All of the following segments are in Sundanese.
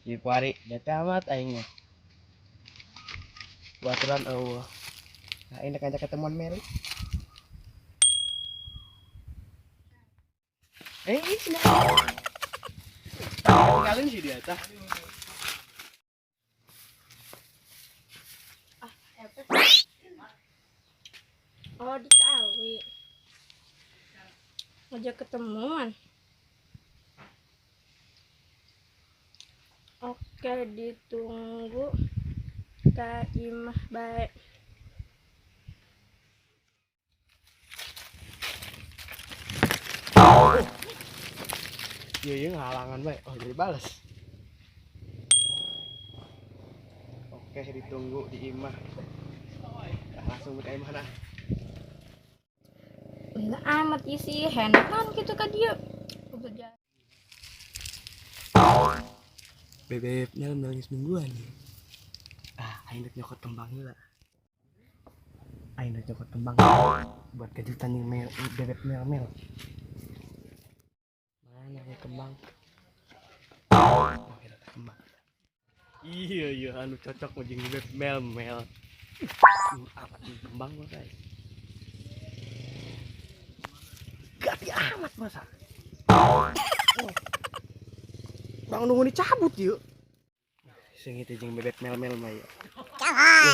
Di kuari bete amat aing mah. Baturan eueuh. Nah, ini ngajak ketemuan Meli. Eh, ini sih. Tinggalin sih dia tah. Oh, di KW. Ngajak ketemuan. Oke, ditunggu Kak Imah baik. Iya, iya ngalangan bae. Oh, jadi bales. Oke, ditunggu di imah. Nah, langsung ke imah nah. Enggak amat isi handphone gitu ke dia. Kerja. Bebek nyalam nangis mingguan nih. Ah, aing dek nyokot kembang heula. Aing dek nyokot kembang buat kejutan yang mel, bebek mel-mel. Mana ya kembang? Oh, kita kembang. Iya, iya, anu cocok mau jeung bebek mel-mel. Apa nih kembang mah guys? Gati amat masa. Oh. Bang nunggu dicabut yuk. Sengit jeung bebek mel-mel mah ya.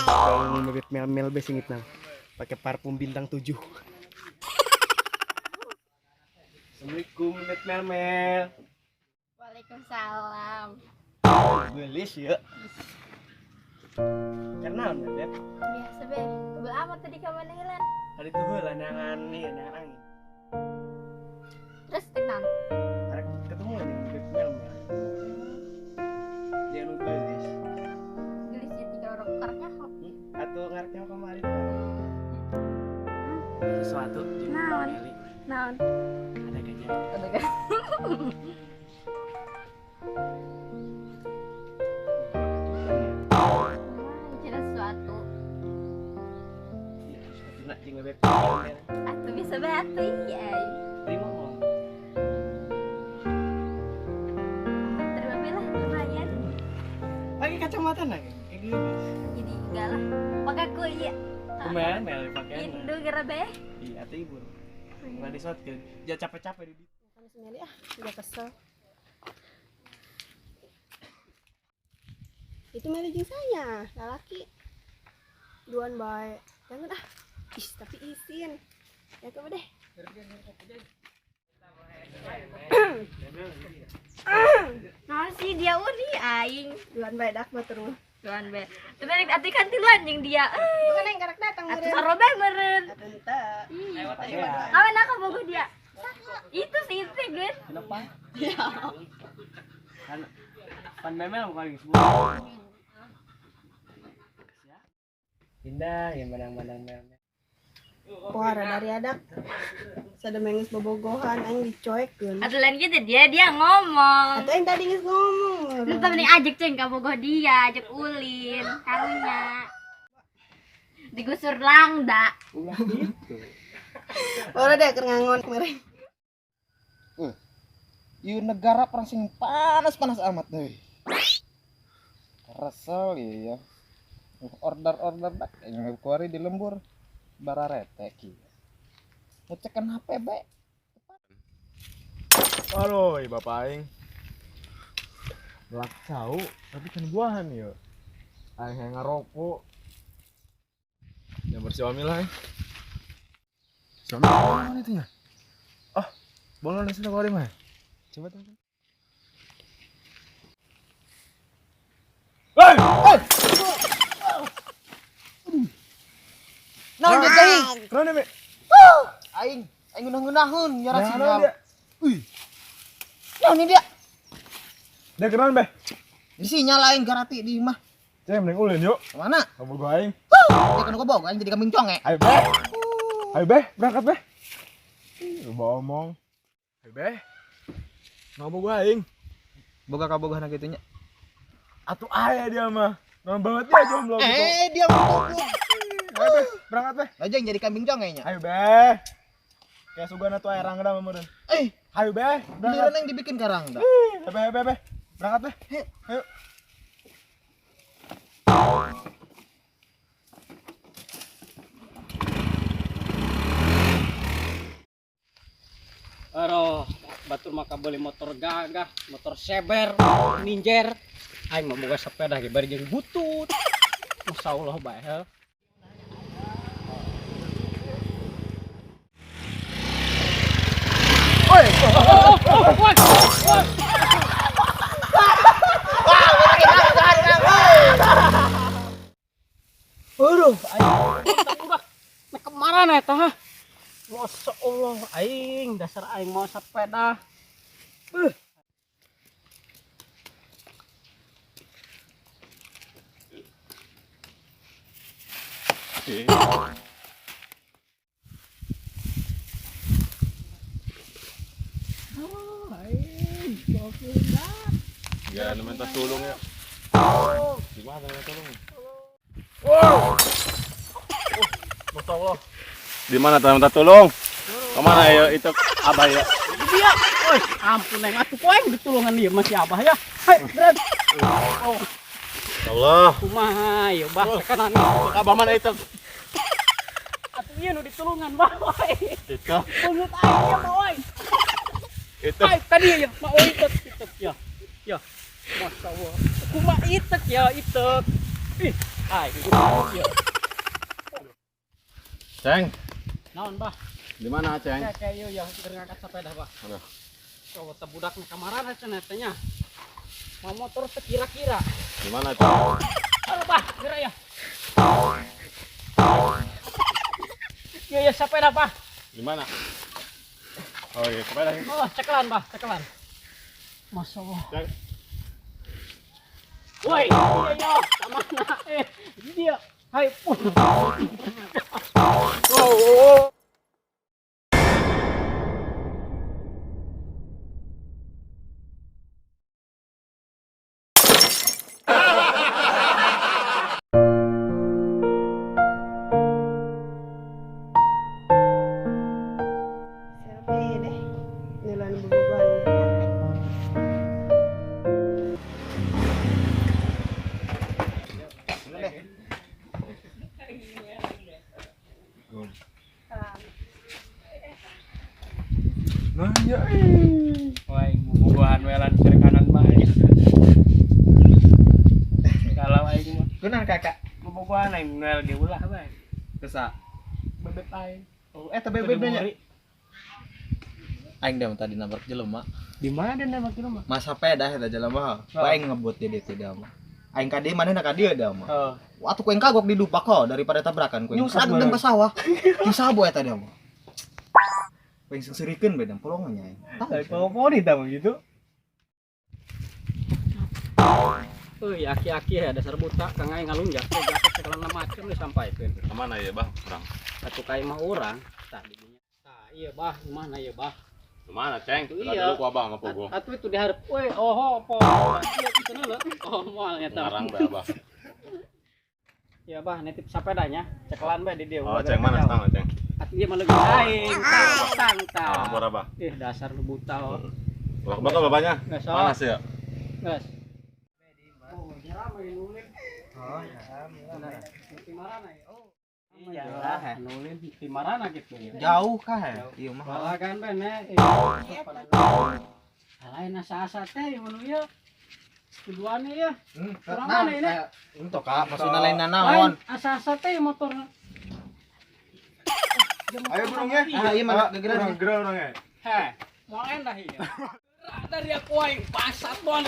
Bang bebek mel-mel be sengit nang. Pakai parfum bintang 7. Assalamualaikum bebek mel-mel. Waalaikumsalam. Gelis ya. Kenal bebek? Biasa be. Kebel amat tadi ka mana heula? Tadi tuh heula neangan ieu neangan angin. Terus tenang. Arek ketemu jeung bebek mel-mel. Dia nu gelis. Gelis ya tiga orang karaknya. Atau ngareknya kemarin. Sesuatu jeung Naon? Meli. Naon? Ada gajah. Ada gajah. Bicara sesuatu. Iya, sesuatu nak jeung bebek mel-mel. Atuh bisa batu iya. Terima mau. Terima lah lumayan. Pakai kacamata nak? Kayak gini. Jadi enggak lah. Pakai aku iya. Lumayan mel pakaian. Indo gara be. Iya, atuh ibu. Nggak disotkeun. Jangan capek-capek di ditu. Makan si Meli ah, udah kesel. Itu Meli jeung saya, lalaki. Duan bae. Jangan ah. Ih, tapi isin. Ya coba deh. Nah sih dia uni aing. Duan bae dak batur mah. Duan bae. Tapi rek atuh kan tiluan jeung dia. Itu kan yang karak datang Atuh meureun. sarobe meureun. Atuh henteu. Ih. Kawan aku bogoh dia. Itu sih itu geus. Kenapa? Kan pan memel paling semua. Indah ya menang-menang mel. Wah, rada riadak. Sada geus bobogohan aing dicoekeun. Atuh lain gitu dia ngomong. Atuh aing tadi geus ngomong. Lu tuh mending ajak ceng ka bogoh dia, ajak ulin, karunya. Digusur langda. Ulah gitu. Ora deh keur ngangon kemarin. Ieu negara perang sing panas-panas amat deh. Resel ya ya. Order-order dak yang kuari di lembur bararete ki. Ngecekan HP bae. Aduh, bapak aing. Melak cau, tapi kan buahan ya. Aing yang ngarokok. Yang bersih lah, eh. Suami mana itu ya? Ah, boleh nasi kau mah. Coba teman. Hei! Hei! Naon dia aing? Kenapa nih? Aing, aing ngunah-ngunahun nyara Nah, sinyal. dia. Wih, Naon ini dia? dia kenal beh. Di sinyal aing garati di imah. Cek mending ulin yuk. Kemana? Kamu gua aing. Ya kan gua bawa aing jadi kambing conge. Ayo beh. Ayo beh, berangkat beh. Ih, lu bawa omong. Ayo beh. Ngomong gua aing. Boga kabogohna kitu nya. Atuh aya dia mah. Nama banget dia jomblo gitu. Eh, dia mau Ayo beh, berangkat beh. Aja yang jadi kambing conge nya. Ayo beh. Kayak sugana tuh air rangda mah meureun. Eh, Ayo beh, berangkat. giliran yang dibikin karang dah. Ayo beh, beh, beh. Berangkat deh. Ayo. Aduh, batur maka beli motor gagah, motor seber, ninjer. Aing mah boga sepeda ge bari jeung butut. Masyaallah bae heuh. Oi, oi, oi. Aduh, aing udah nek kemana eta hah? Masya Allah, aing dasar aing mau sepeda. Oh, aing goblok. Ya, minta tolong ya. Gimana minta tolong? Wow. Masya Allah. Di mana minta tolong? Kemana ya itu abah ya? Dia, oi, ampun neng, atuh ku aing ditulungan ieu mah si abah ya. Hai, berat. Oh, Allah. kumaha ieu bah tekanan. Abah mana itu? Atuh ieu nu ditulungan bah oi. Itu. Beungeut aing ieu mah oi. Itu. Hai, tadi ya, mah oi itek itek ya. Ya. Masya Allah. Kumaha itek ya itek. Ih, ai itu ya. Ceng. Naon bah? Di mana Ceng? Kayak ieu ya keur ngangkat sepeda bah. Aduh. Coba teh budak na kamarana cenah teh nya. Mau motor teh kira-kira. Di mana Ceng? Aduh bah, geura ya. Iya ya sepeda bah. Di mana? Oh iya, sepeda. Oh, cekelan bah, cekelan. Masya Allah. Ceng. Woi, iya ya, sama dia. Hai. Oh. Selfie deh. Nilan bobogohan. Nah, ya. Wah, bobogohan welan kiri kanan mah. Kalau aing mah Kunaon kakak? bobogohan aing noel ge ulah bae. Kesa. Bebek aing. Oh, eta bebek nya. Aing dah tadi nabrak jelema. Di mana dia nabrak jelema? Masa sepeda eta jelema. Oh. Aing ngebut di ditu dah mah. Aing ka dieu manehna ka dieu dah mah. Oh. Wah, atuh ku aing kagok di dupak kok daripada tabrakan ku aing. Nyusah Kagok bareng. ke sawah. Jeung sabo eta dah mah. Ku aing seungseurikeun bae dah polongan nya aing. Tahu. Dari poni tah gitu. Euy, aki-aki ya dasar buta kang aing ngalunjak teh jaket sekelan macem disampaikeun. Kemana ya, Bah? Urang. Atuh ka imah urang tah di dinya. Tah ieu bah, mana ieu bah? Kemana, Ceng? Itu Tadi iya. lu ku abah sama pogo. Atuh itu diharap we oho po. Ieu di sana lho. Oh, moal nya tah. Ngarang bae abah. Ya bah, nitip sepedanya, cekelan bae di dieu. Oh, Ceng mana stang, Ceng? Atuh ieu mah leuwih aing. Tang tang. Ah, ampun abah. Ih, dasar lu buta oh. Ulah bakal bapaknya. Geus, oh. Panas ya? Geus. Oh, jarang nulin. Oh, ya. Oh. Iya, nulin di marana gitu. Jauh kah ya? Iya mah. Balagan bene. Lain asa-asa teh mun ieu. Tujuannya ya. Kurang mana ini? Untuk kak, maksudnya lain Lain naon. asa-asa teh motor. Ayo burung ya. Ah, iya mana gegeran. Urang geura urang ya. Heh, mau endah ieu. Gerak dari aku aing pasat bon.